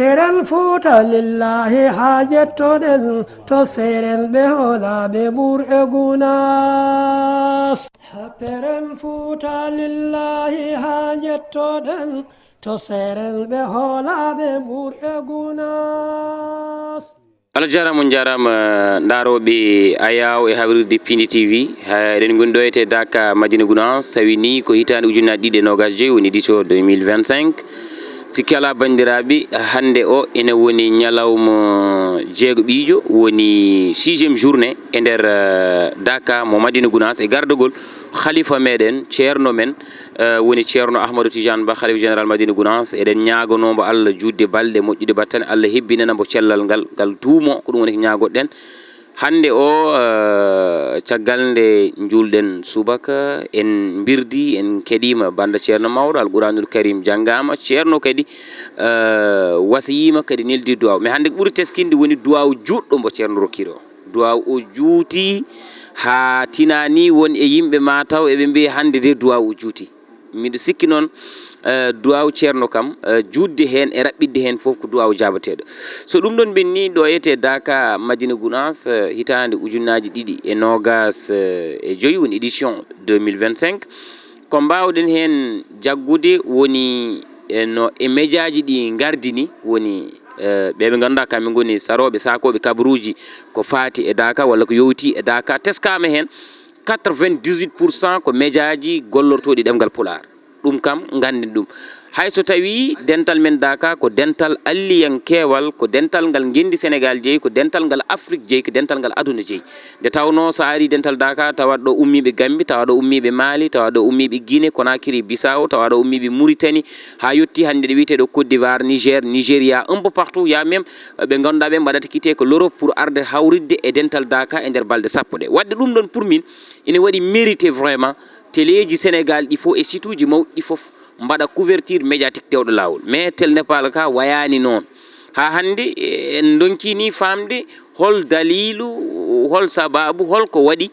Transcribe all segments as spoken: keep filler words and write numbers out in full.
Seren Fuuta lillahi haa jettoɗen to seren ɓe hoolaaɓe Mbuur e Gunaas. Seren Fuuta lillahi haa jettoɗen to seren ɓe hoolaaɓe Mbuur e Gunaas. Allah jaaraama, on njaaraama, ndaarooɓe Ayaawo e hawrirde Piindi T V. Ha, eɗen ngoni ɗo etee Daaka, Madina Gunaas, tawi ni ko hitaande ujunnaji ɗiɗi e noogas joyi, woni édition deux mille vingt-cinq. Sikki alaa, banndiraaɓe, hannde o ene woni ñalawma jeegoɓiijo, woni sixième journée e nder, eh, Daaka mo Madina Gunaas, e gardagol Khalifa meɗen, ceerno men, eh, woni Ceerno Ahmadou Tidiane Ba, Khalifa Général Madina Gunaas. Eɗen ñaaganoo mbo Allah juutde balɗe, moƴƴude battane, Allah hebbinana mbo cellal ngal, ngal duumo, ko ɗum woni ko ñaagoɗen. Hannde o, eh, caggal nde njuulɗen subaka, en mbirdi, en keɗiima bannda ceerno mawɗo, Alquraanul Kariim janngaama, ceerno kadi, eh, wasiyiima kadi neldi duwaaw. Mais hannde ko ɓuri teskinde woni duwaaw juutɗo mbo ceerno rokkiɗo. Duwaaw o juuti haa tinani won e yimɓe ma taw eɓe mbiya hannde de duwaaw o juuti. Miɗo sikki noon, eh, duwaaw ceerno kam, eh, juutde heen e raɓɓiɗde heen fof ko duwaaw jaabateeɗo. So ɗum ɗoon ɓenni ɗo etee Daaka Madina Gunaas, eh, hitaande ujunnaaji ɗiɗi e noogas, eh, e joyi, woni édition deux mille vingt-cinq. Ko mbaawɗen heen jaggude woni e no e mejaaji ɗi ngardini, woni, eh, ɓe ɓe ngannduɗaa kamɓe ngoni sarooɓe, saakooɓe kabaruuji ko faati e Daaka walla ko yowti e Daaka. Teskaama heen quatre-vingt-dix-huit pour cent ko mejaaji gollortooɗi ɗemngal Pulaar. Ɗum kam ngannden ɗum. Hay so tawii dental men Daaka ko dental alliyankeewal, ko dental ngal ngenndi Senegaal jeyi, ko dental ngal Afrik jeyi, ko dental ngal aduna jeyi. Nde tawnoo so a arii dental Daaka, tawat ɗo ummiiɓe Gammbi, tawat ɗo ummiiɓe Maali, tawat ɗo ummiiɓe Guinée, Conakry, Bissau, tawat ɗo ummiiɓe Mauritanie, haa yettii hannde ɗo wiyetee ɗo Côte d'Ivoire, Niger, Nigeria, un peu partout, y a même, euh, ɓe ngannduɗaa ɓe mbaɗata quitter ko l'Europe pour arde hawritde e dental Daaka e nder balɗe sappo ɗe. Waɗde ɗum ɗoon pour min, ina waɗi mérité vraiment, teleeji Senegaal ɗi fof e site uji mawɗi ɗi fof mbaɗa couverture médiatique dewɗo laawol. Mais tel n'est pas le cas, wayaani noon. Haa hannde, eh, en ndonkii nii faamde hol daliilu, hol sabaabu, hol ko waɗi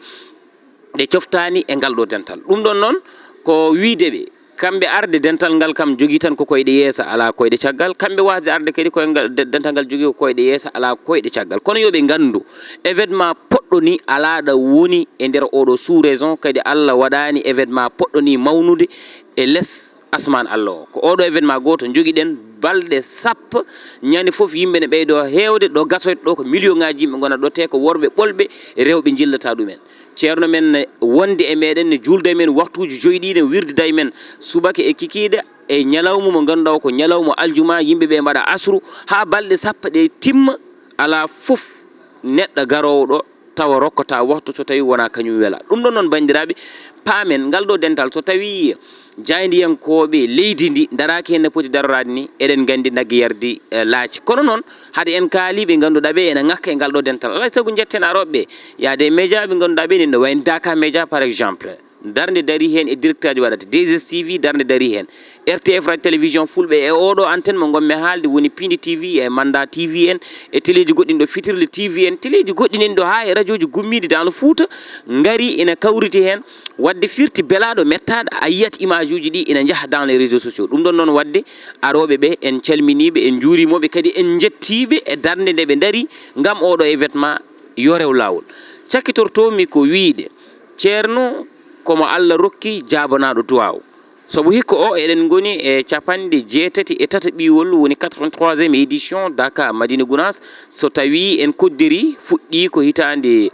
ɓe coftaani e ngal ɗo dental. Ɗum ɗoon noon ko wiyde ɓe, kamɓe arde dental ngal kam jogii tan ko koyɗe yeesa, alaa koyɗe caggal. Kamɓe waasde arde kadi koye ngal, de-, dental ngal jogii ko koyɗe yeesa, alaa koyɗe caggal. Kono yo ɓe nganndu, événement poɗɗo nii alaa ɗo woni e nder oɗo sous-région, kadi Allah waɗaani événement poɗɗo nii mawnude e les asmaan Allah o. Ko oɗo événement gooto njogiɗen balɗe sappo, ñande fof yimɓe ne ɓeydo heewde, ɗo gasoyta ɗo ko million ŋaaji yimɓe ngonata ɗo, te ko worɓe ɓolɓe, rewɓe njillata ɗumen. Ceerno men ne wonde e meɗen, ne juulda e men waktuuji joyi ɗi, ne wirdida e men subaka e kikiiɗe, e ñalawma mo ngannduɗaa o ko ñalawma aljuma, yimɓe ɓe mbaɗa asru haa balɗe sappo ɗe timma, alaa fof neɗɗo garoowo ɗo tawa rokkata waktu so tawi wona kañum wela. Ɗum ɗon noon, banndiraaɓe, paamen ngal ɗo dental, so tawi jaayndiyankooɓe leydi ndi daraaki heen no poti daroraade ni, eɗen nganndi nagge yardi, eh, laaci. Kono noon, hade en kaali ɓe ngannduɗaa ɓe ene ŋakka e ngal ɗo dental. Alaa e sago njetten arooɓe ɓe, yaade e média ɓe ngannduɗaa ɓe, enen no wayno Daaka Média, par exemple. Darnde darii heen e directeur ji waɗata, deux S T V darnde darii heen. R T F Radio Télévision Fulɓe e oɗo antenne mo ngonmi haalde woni Piindi T V e Manda T V en, e teleeji goɗɗi ɗo, Fitirle T V en, teleeji goɗɗi nan ɗo haa e rajooji gummiiɗi dans le Fouta ngari ina kawriti heen. Waɗde firti belaaɗo mettaaɗo, a yiyat image uji ɗi ina njaha dans les réseaux sociaux. Ɗum ɗon noon waɗde arooɓe ɓe en calminiiɓe, en njuuriima ɓe, kadi en njettiiɓe e darnde nde ɓe ndarii ngam oɗo événement yo rew laawol. Cakkitortoomi ko wiyde Ceerno ko mo Allah rokki jaabanaaɗo duwaaw. Sabu hikka o, eɗen ngoni e capanɗe jeetati e tataɓiwol, woni quatre-vingt-troisième édition Daaka Madina Gunaas. So tawii en koddiri, fuɗɗii ko hitaande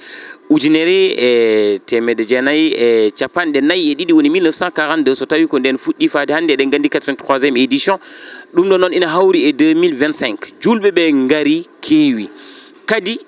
ujunere e teemedde jeenayi e capanɗe nayi e ɗiɗi, woni mille neuf cent quarante-deux. So tawii ko ndeen fuɗɗii faade hannde, eɗen nganndi quatre-vingt-troisième édition. Ɗum ɗo noon ina hawri e deux mille vingt-cinq. Juulɓe ɓe ngari, keewi. Kadi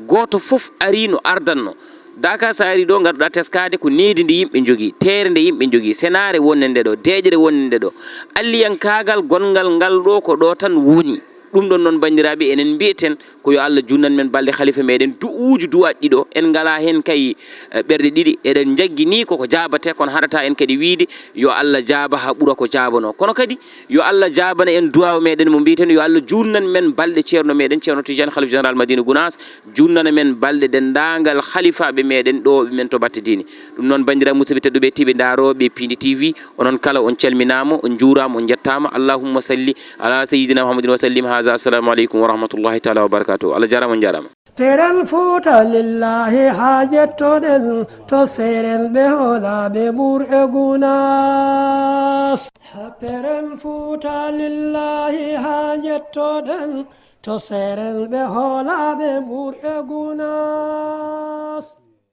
gooto fof arii no ardanno. Daaka so arii ɗo, ngarɗaa teskaade ko nehdi ndi yimɓe njogii, teeyre nde yimɓe njogii, senaare wonnde nde ɗo, deeƴre wonnde nde ɗo. Alliyankaagal gonngal ngal ɗo ko ɗo tan woni. Ɗum ɗon noon, banndiraaɓe, enen mbiyeten ko yo Allah junnan men balɗe khalifa meɗen, du'uuji duwaɗɗi ɗo, en ngalaa heen kay, eh, ɓerɗe ɗiɗi, eɗen njaggi ni koko jaabate, kono haɗata en kadi wiyde yo Allah jaaba haa ɓura ko jaabanoo. Kono kadi yo Allah jaabana en duwaaw meɗen mo mbiyeten, yo Allah junnan men balɗe Ceerno meɗen, Ceerno Tidiane, Khalifa Général Madina Gunaas, junnana men balɗe denndaangal khalifaaɓe meɗen ɗo ɓe men to batte diine. Ɗum noon, banndiraaɓe musidɓe tedduɓe, tiiɓe ndaarooɓe Piindi T V, onon kala on calminaama, on njuuraama, on njettaama. Allahumma salli ala sayyidina Muhammadin wa sallim. Assalamu aleykum wa rahmatullahi taala wa barakatuh. Allah jarama, on jarama. Teren fuuta lillahi haa jettoɗen to seeren ɓe hoolaaɓe ɓur e gunas. Teren fuuta lillahi haa jettoɗen to seeren ɓe hoolaaɓe ɓur e gunas.